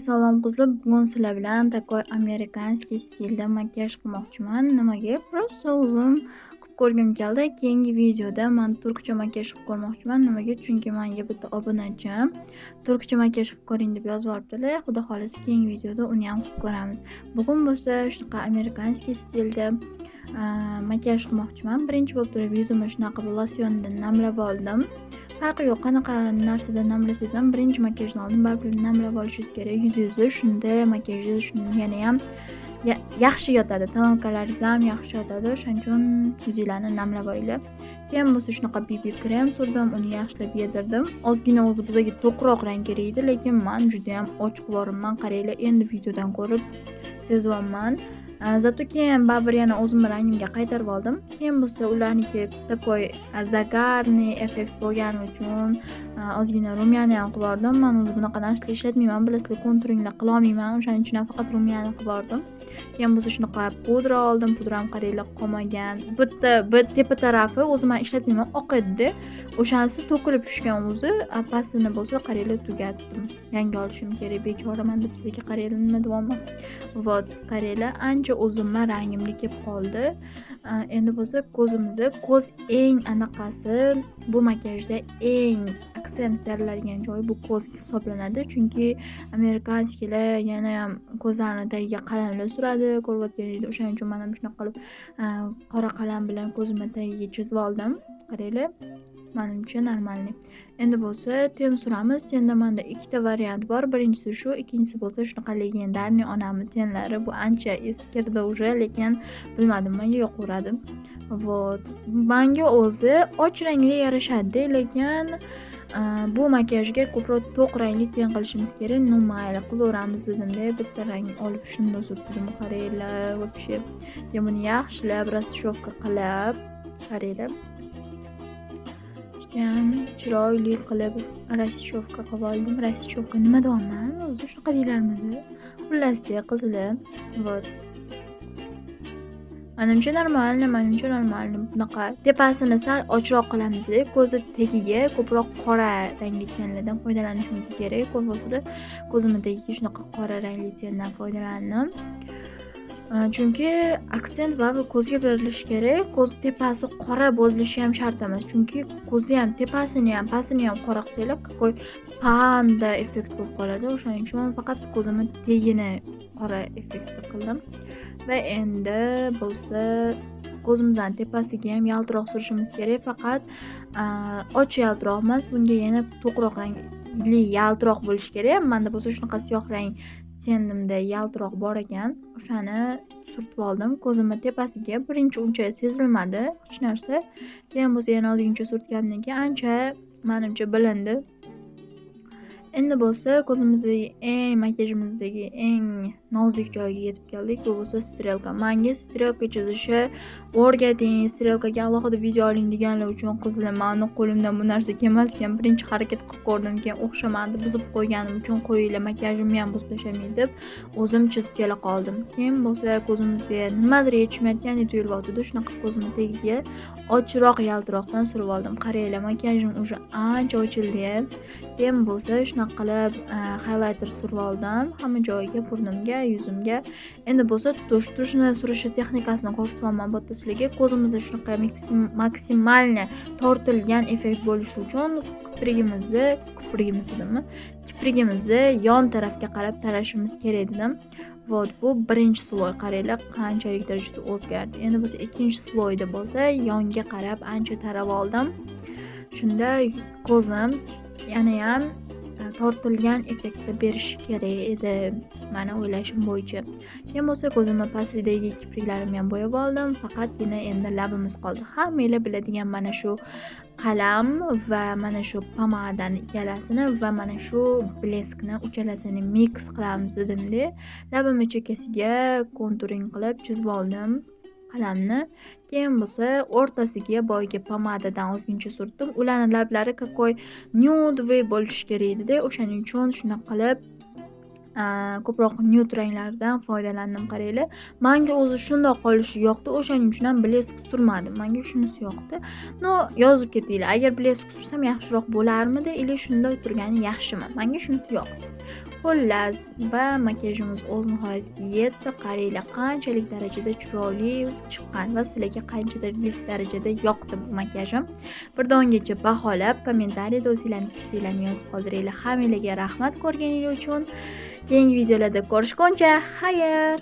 Salom, qizlar, bugun sizlar bilan такой американский stilda makiyaj qilmoqchiman. Nimaga? Просто o'zim qilib ko'rgim keldi. Keyingi videoda man turkcha makiyaj qilib ko'rmoqchiman. Nimaga? Chunki menga bitta obunachim turkcha makiyaj qilib ko'ring deb yozib yuboribdilar. Xudo xohlasa, keyingi videoda uni ham qilib ko'ramiz. Bugun bo'lsa shunaqa американский stilda makiyaj qilmoqchiman. Birinchi bo'lib turib yuzimni shunaqa qilib losyonda namlab oldim. Farqi yo'q, qanaqa narsada namlasangiz ham, birinchi makiyajni oldin baribir namlab olishingiz kerak yuzingizni. Shunda makiyajingiz yanayam yaxshi yotadi, тоналка laringiz ham yaxshi yotadi. O'shaning uchun yuzinglarni namlab olinglar. Keyin bo'lsa shunaqa BB krem surdim, uni yaxshilab yedirdim. Ozgina o'zi bizga to'qroq rang kerak edi, lekin man judayam och qilib yuboribman. Qaranglar, endi videodan ko'rib sezyapman. Зато keyin baribir yana o'zimni rangimga qaytarib oldim. Keyin bo'lsa ularniki такой загарный effekt bo'lgani uchun ozgina румяна ham qilib yubordim. Man o'zi bunaqa narsalar ishlatmayman, bilasizlar, контуринг lar qilolmayman, o'shaning uchun ham faqat румяна qilib yubordim. Keyin bo'lsa shunaqa pudra oldim. Pudram, qaranglar, qolmagan. Bitta bir tepa tarafi o'zi man ishlatmayman, oq edida, o'shanisi to'kilib tushgan o'zi. Pastini bo'lsa, qaranglar, tugatdim, yangi olishim kerak. Bechoraman deb sizlarga, qaranglar, nima deyapman. Вот, qaranglar, ancha o'zimni rangimga kelib qoldi. Endi bo'lsa ko'zimizni, ko'z eng anaqasi, bu makiyajda eng aksent beriladigan joyi bu ko'z hisoblanadi, chunki американский lar yanayam ko'zlarini tagiga qalamlar suradi, ko'rayotganingizdek. O'shaning uchun man ham shunaqa qilib qora qalam bilan ko'zimni tagiga chizib oldim. Qaranglar, manimcha, нормальный. Endi bo'lsa тень suramiz. Тень da manda ikkita variant bor: birinchisi shu, ikkinchisi bo'lsa shunaqa легендарный onamni тень lari. Bu ancha eskirdi уже, lekin bilmadim, manga yoqaveradi. Вот, manga o'zi och rangli yarashadida, lekin bu makiyajga ko'proq to'q rangli тень qilishimiz kerak. Ну mayli, qilaveramiz dedimda, bitta rang olib shundoq surtdim. Qaranglar, вообще keyin buni yaxshilab растушевка qilib, qaranglar, judayam chiroyli qilib растушевка qilib oldim. Растушевка nima deyapman o'zi, shunaqa deyilarmidi? Xullas, qizlar, вот, manimcha, нормально, manimcha, нормально. Bunaqa tepasini sal ochroq qilamizda, ko'zi tagiga ko'proq qora rangli тень lardan foydalanishimiz kerak. Ko'rasizlar, ko'zimni tagiga shunaqa qora rangli тень dan foydalandim, chunki aksent baribir ko'zga berilishi kerak. Ko'z tepasi qora bo'lishi ham shart emas, chunki ko'zni ham tepasini ham, pastini ham qora qilsanglar, какой panda effekt bo'lib qoladi. O'shaning uchun faqat ko'zimni tagini qora effektda qildim. Va endi bo'lsa ko'zimizni tepasiga ham yaltiroq surishimiz kerak, faqat och yaltiroq emas, bunga yana to'qroq rangli yaltiroq bo'lishi kerak. Manda bo'lsa shunaqa siyoh rang тень imda yaltiroq bor ekan, o'shani surtib oldim ko'zimni tepasiga. Birinchi uncha sezilmadi hech narsa, keyin bo'lsa yana ozgincha surtgandan keyin ancha, manimcha, bilindi. Endi bo'lsa ko'zimizdagi eng, makiyajimizdagi eng nozik joyiga yetib keldik, bu bo'lsa стрелка. Manga стрелка chizishni o'rgating, стрелка ga alohida video oling deganlar uchun, qizlar, mani qo'limdan bu narsa kelmas ekan. Birinchi harakat qilib ko'rdim, keyin o'xshamadi, buzib qo'yganim uchun qo'yinglar, makiyajimni ham buzib tashlamay deb o'zim chizib kela qoldim. Keyin bo'lsa ko'zimizga nimadir yetishmayotgandek tuyulyotgandi, shunaqa ko'zimni tagiga ochroq yaltiroqdan surib oldim. Qaranglar, makiyajim уже ancha ochildi. Keyin bo'lsa shunaqa qilib highlighter surib oldim hamma joyiga, burnimga, yuzimga. Endi bo'lsa тушь. Тушь ni surishi texnikasini ko'rsatyapman bu yerda sizlarga. Ko'zimizda shunaqa максимально tortilgan effekt bo'lishi uchun kiprigimizni, kiprigimiz dedimmi, kiprigimizni yon tarafga qarab tarashimiz kerak dedim. Вот, bu birinchi слой, qaranglar, qanchalik darajada o'zgardi. Endi bo'lsa ikkinchi слой da bo'lsa yonga qarab ancha tarab oldim, shunda ko'zim yanayam tortilgan effektni berishi kerak edi mani o'ylashim bo'yicha. Keyin bo'lsa ko'zimni pastidagi kipriklarimni ham bo'yab oldim. Faqatgina endi labimiz qoldi. Hammanglar biladigan mana shu qalam va mana shu pomadani ikkalasini va mana shu блеск ni uchalasini mix qilamiz dedimda, labimni chekkasiga контуринг qilib chizib oldim qalamni. Keyin bo'lsa o'rtasiga boyagi pomadadan ozgincha surtdim. Ularni lablari какой нюдовый bo'lishi kerak edida, o'shaning uchun shunaqa qilib ko'proq нюд ranglardan foydalandim. Qaranglar, manga o'zi shundoq qolishi yoqdi, o'shaning uchun ham блеск surmadim, manga shunisi yoqdi. Но yozib ketinglar, agar блеск sursam yaxshiroq bo'larmidi или shunday turgani yaxshimi? Manga shunisi yoqdi. Xullas, va makiyajimiz o'z nihoyasiga yetdi. Qaranglar, qanchalik darajada chiroyli chiqqan va sizlarga qanchadir darajada yoqdi bu makiyajim. Birdan o'ngacha baholab, kommentariyada o'zinglarning fikringlarni yozib qoldiringlar. Hammanglarga rahmat ko'rganingiz uchun. Keyingi videolarda ko'rishguncha, xayr!